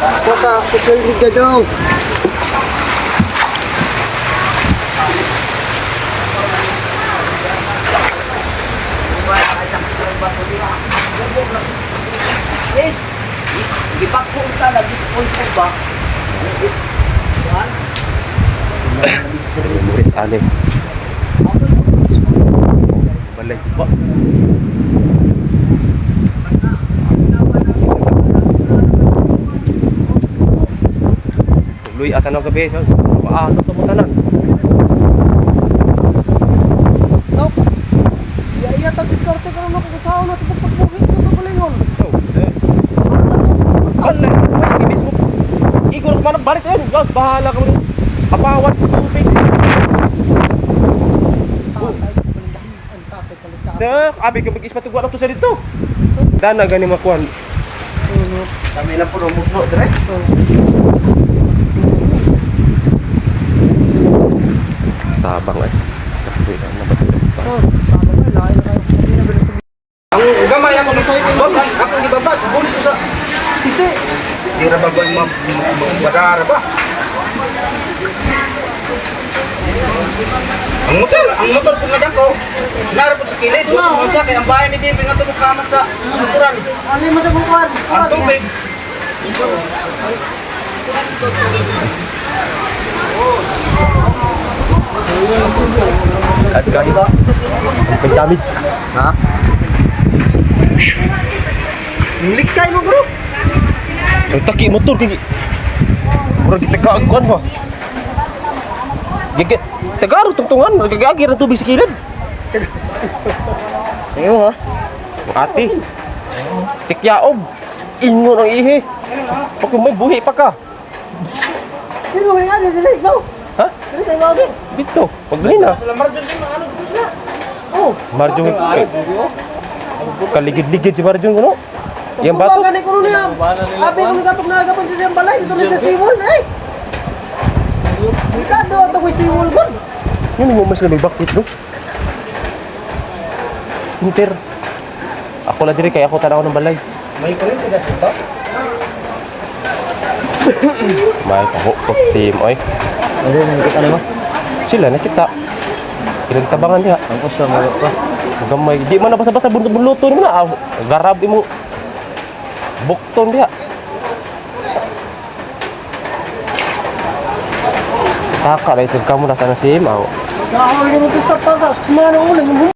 Ako sa social media daw. Gipakpo ka lagi ko ba? Muris ali. Balay ba? Tuloy ata ng gabi. Paano ito mo tanan? Tok. Iya iya tag diskarte ka na kung saan na ito pagbuhi ito pagalingon. Oh, eh. Alay, ay, mismo. Igor, man, balik yun. Diyos, bahala ka mo. Apawan, tubig. Da, abi ka mag-ispatugwa na to sa dito. Dana gani makuan. Kami lang po rumugno dire. Tabang ay. Wait, ano ba ito? Ang gamay ako wag akong gibaba, bulit ko sa Isi. Di ra ba ba madara ba? Ang motor po nga dako. Nara po sa kilid. No. Sa kay ang bahay ni Bibi nga tubog kamat sa likuran. Ali mo sa bukuan. Ang tubig. At kahit ang damage. Ha? Likay mo, bro. Ang taki motor kay murag gitagaan kuan ba? Gigit tagaro tungtungan, nagagagi ra tubig sa kilid. Tingin mo ha. Ate. Tikyaob. Ingon ang ihi. Pag may buhi pa ka. Dili mo nga dili ikaw. Ha? Dili kayo mo. Dito, pagbili na. Sila Marjon din ano po sila. Oh. Marjong eh, kaligid-ligid si Marjong kuno. Yang batos. Gani ko niya. Abi ko nagapag nagapag sa siyang balay dito ni sa seawall eh. Delikado ato ko seawall gud. Yun mo mas may bakwit no. Sinter. Ako la diri kay ako tanaw ng balay. May kuryente na sa May pahukot si oy. Ano nakikita nimo? Sila nakita. Ilang tabangan diha. Ang usa mo pa. Gamay. Di man na basta-basta bunluto nimo na. Ah, garab imo. Bukton diha. Taka na itong kamo na sana si Mao. Kahoy mo sa pagas. Sumano uling mo.